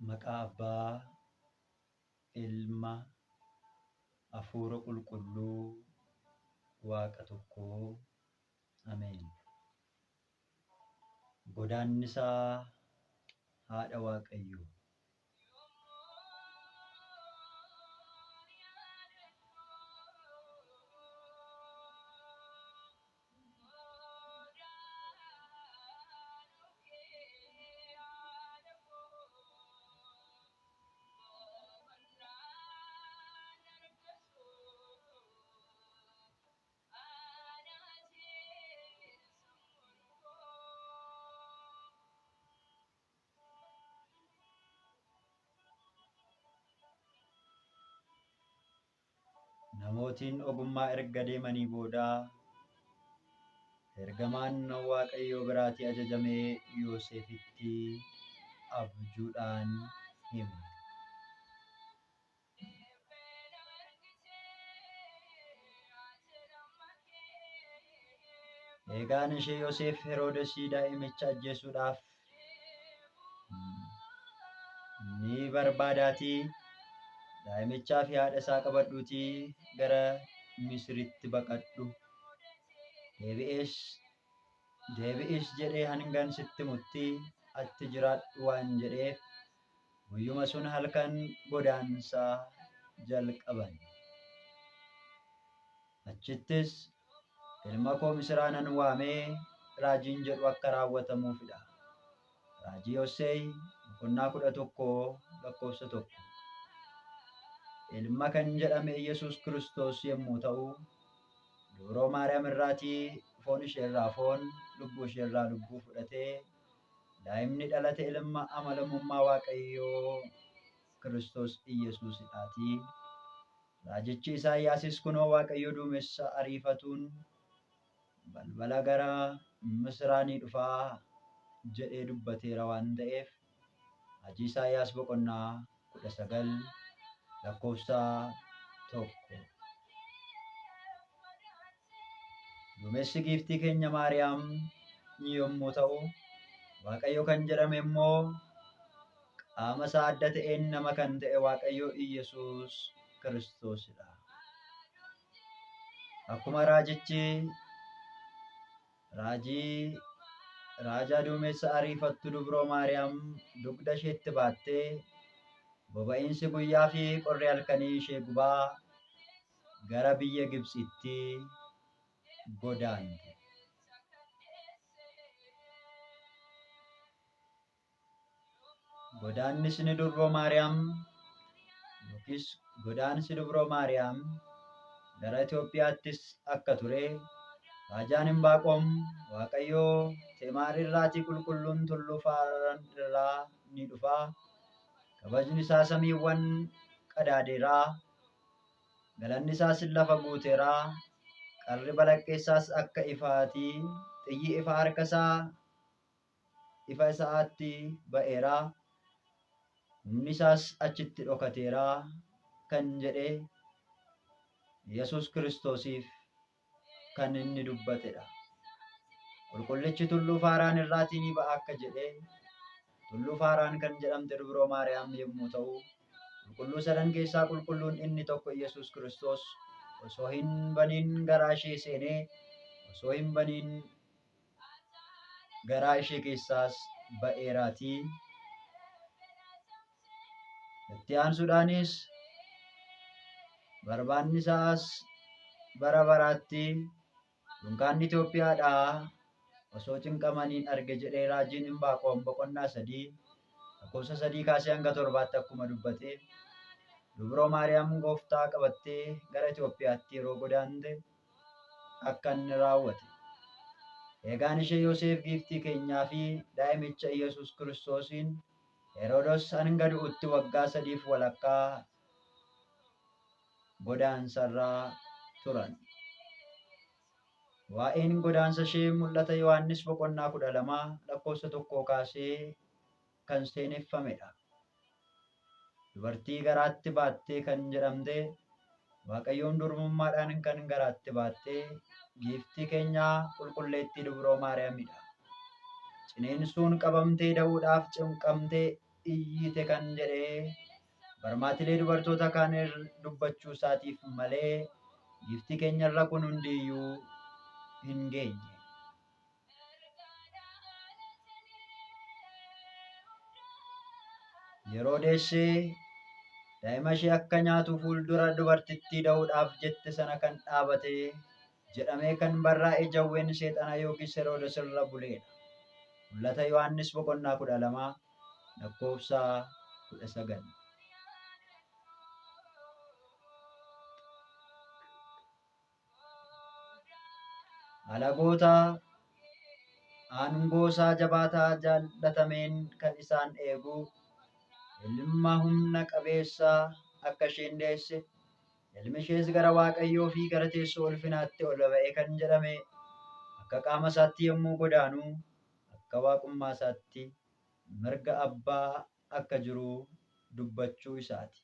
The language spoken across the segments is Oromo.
Maqaa Abbaa, Ilma, Hafuura Qulqulluu, Waaqa tokkoo. Ameen. Godaannisaa haadha Waaqayyoo. Namootiin ogummaa erga deemanii booda ergamaan Waaqayyoo biraatii ajajamee Yoosefitti abjuudhaan hime. Eegaan ishee Yoosef Heroodesii daa'imicha ajjeesuudhaaf ni barbaadaatii daa'imichaa fi haadha isaa qabadhuutii gara Misiritti baqadhu. Deebi'ees deebi'is jedhee hangan sitti himutti achi jiraadhu waan jedheef guyyuma sun halkan godaansa jalqaban. Achittis ilma koo Misiraa nan waamee raajiin jedhu akka raawwatamuufidha. Raajii Hoseey boqonnaa 11 lakkoofsa 1. Ilma kan jedhame Yesuus Kiristoos yommuu ta'u, dubroo Maariyaam irraatii foon isheerraa foon, lubbuu isheerraa lubbuu fudhatee daa'imni dhalate ilma amanamummaa Waaqayyoo Kiristoos Iyyasuusidhaatii. Raajichi Isaayyaasis kunoo Waaqayyo duumessa ariifatuun balbala gara Misiraa ni dhufaa jedhee dubbateera waan ta'eef Raajii Isaayyaas boqonnaa 19 lakkoofsa 1. Duumessi giiftii keenya Maariyaam yommuu ta'u, Waaqayyo kan jedhame immoo qaama isaa adda ta'een nama kan ta'e Waaqayyo Iyyasuus Kiristoosidha. Akkuma raajichi raajii raajaa duumessa ariifattu dubroo Maariyaam dugda isheetti baattee boba'iinsi guyyaa fi qorri halkanii ishee gubaa gara biyya Gibtsitti godaante. Godaannisni dubroo Maariyaam yookiis godaansi dubroo Maariyaam gara Itoophiyaattis akka ture raajaan Imbaaqoom Waaqayyo Teemaar irraatii qulqulluun tulluu Faaraan irraa ni dhufa. Kabajni isaa samiiwwan qadaadeera. Galanni isaas lafa guuteera. Qarri balaqqeessaas akka ifaati. Xiyyi ifa harka isaa ifa isaatti ba'eera. Humni isaas achitti dhokateera kan jedhe Yesuus Kiristoosiif kan inni dubbatedha. Qulqullichi tulluu Faaraan irraatii ni ba'a akka jedhe tulluu Faaraan kan jedhamte dubroo Maariyaam yommuu ta'u, qulqulluu sadan keessaa qulqulluun inni tokko Yesuus Kiristoos osoo hin baniin garaa ishee seenee osoo hin baniin garaa ishee keessaas ba'eeraatii. Itti aansuudhaanis barbaanni isaas bara baraatti dunkaanni Itoophiyaadhaa osoo cinqamaniin arge jedhee raajiin Imbaaqoom boqonnaa 3 lakkoofsa 3 kaasee hanga 7tti akkuma dubbate dubroo Maariyaam gooftaa qabattee gara Itoophiyaatti yeroo godaante akka inni raawwate. Eegaan ishee Yoseef giiftii keenyaa fi daa'imicha Iyyasuus Kiristoosiin Herodos hanga du'utti waggaa sadiif walakkaa godaansarra turan. Waa'een godaansa ishee mul'ata Yohaannis boqonnaa 12 lakkoofsa 1 kaasee kan seeneffamedha. Dubartii garaatti baattee kan jedhamte Waaqayyoon durbummaadhaan kan garaatti baatte giiftii keenya qulqulleettii dubroo Maariyaamidha. Ciniinsuun qabamtee da'uudhaaf cinqamtee iyyite kan jedhee barmaatilee dubartoota kaan dubbachuu isaatiif malee giiftii keenyarra kun hundiyyuu hin geenye. Yeroo deessee daa'ima ishee akka nyaatu fuuldura dubartittii da'uudhaaf jette sana kan dhaabate jedhamee kan barraa'e jawween seexanaa yookiis Heroodis irra buleedha. Mul'ata Yohaannis boqonnaa 12 lakkoofsa 19. Alagoota aangoo isaa jabaataa jaallatameen kan isaan eegu ilma humna qabeessa akka isheen deesse, ilmi ishees gara Waaqayyoo fi gara teessoo ulfinaatti ol ba'e kan jedhame akka qaama isaatti yommuu godaanu akka waaqummaa isaatti mirga abbaa akka jiru dubbachuu isaati.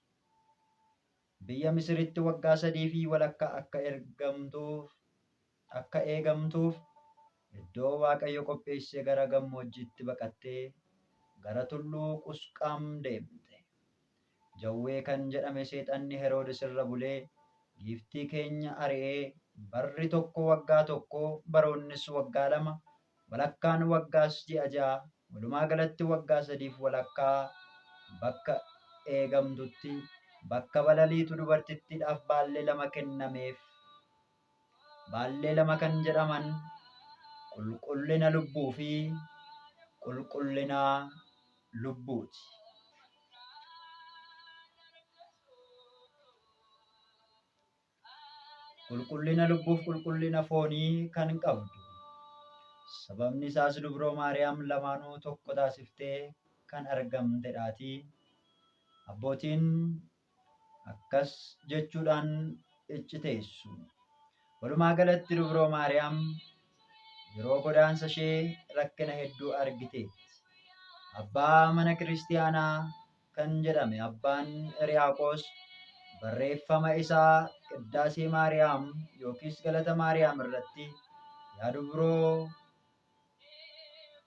Biyya Misiritti waggaa 3 fi walakkaa akka eegamtuuf iddoo Waaqayyo qopheesse gara gammoojjiitti baqattee gara tulluu Qusqaam deemte. Jawwee kan jedhame seexanni Heroodis irra bulee giiftii keenya ari'ee barri tokko waggaa tokko, baroonnis waggaa 2, walakkaan waggaas ji'a 6, walumaa galatti waggaa 3f walakkaa bakka eegamtutti bakka balaliitu dubartittiidhaaf baallee 2 kennameef. Baallee 2 kan jedhaman qulqullina lubbuu fi qulqullina lubbuuti. Qulqullina lubbuuf qulqullina foonii kan qabdu. Sababni isaas Dubroo Maariyaam lamaanuu tokko taasiftee kan argamtedhaatii. Abbootiin akkas jechuudhaan icciteessu. Walumaa galatti Dubroo Maariyaam yeroo godaansa ishee rakkina hedduu argiteetti. Abbaa mana kiristiyaanaa kan jedhame Abbaan Hiriyaaqoos barreeffama isaa Qiddaasee Maariyaam yookiis Galata Maariyaam irratti yaa Dubroo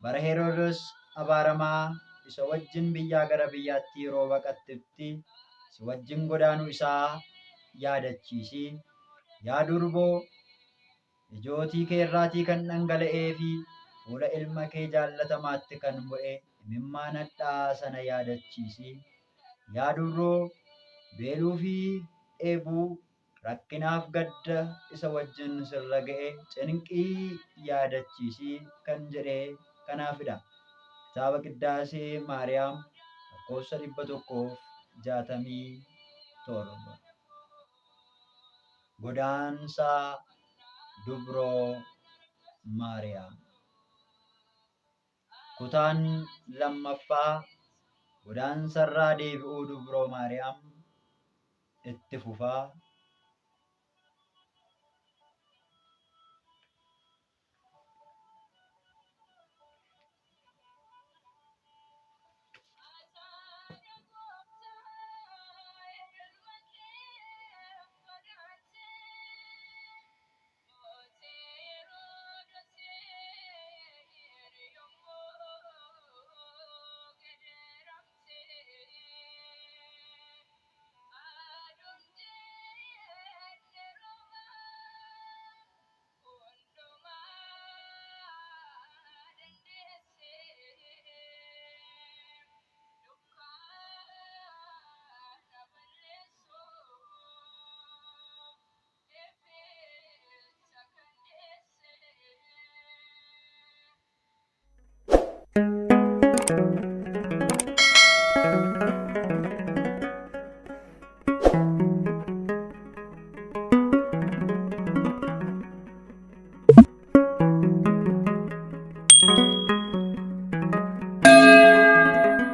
bara Herodos abaaramaa isa wajjin biyyaa gara biyyaatti yeroo baqattutti si wajjin godaanuu isaa yaadachiisi. Yaa durboo ijootii kee irraatii kan dhangala'ee fi fuula ilma kee jaallatamaatti kan bu'e imimmaan hadhaa'aa sana yaadachiisi. Yaa dubroo beeluu fi dheebuu, rakkinaaf gadda isa wajjin sirra ga'e cinqii yaadachiisi kan jedhe kanaafidha. Kitaaba Qiddaasee Maariyaam lakkoofsa 167. Godaansa Dubroo Maariyaam. Kutaan lammaffaa godaansarraa deebi'uu Dubroo Maariyaam itti fufa.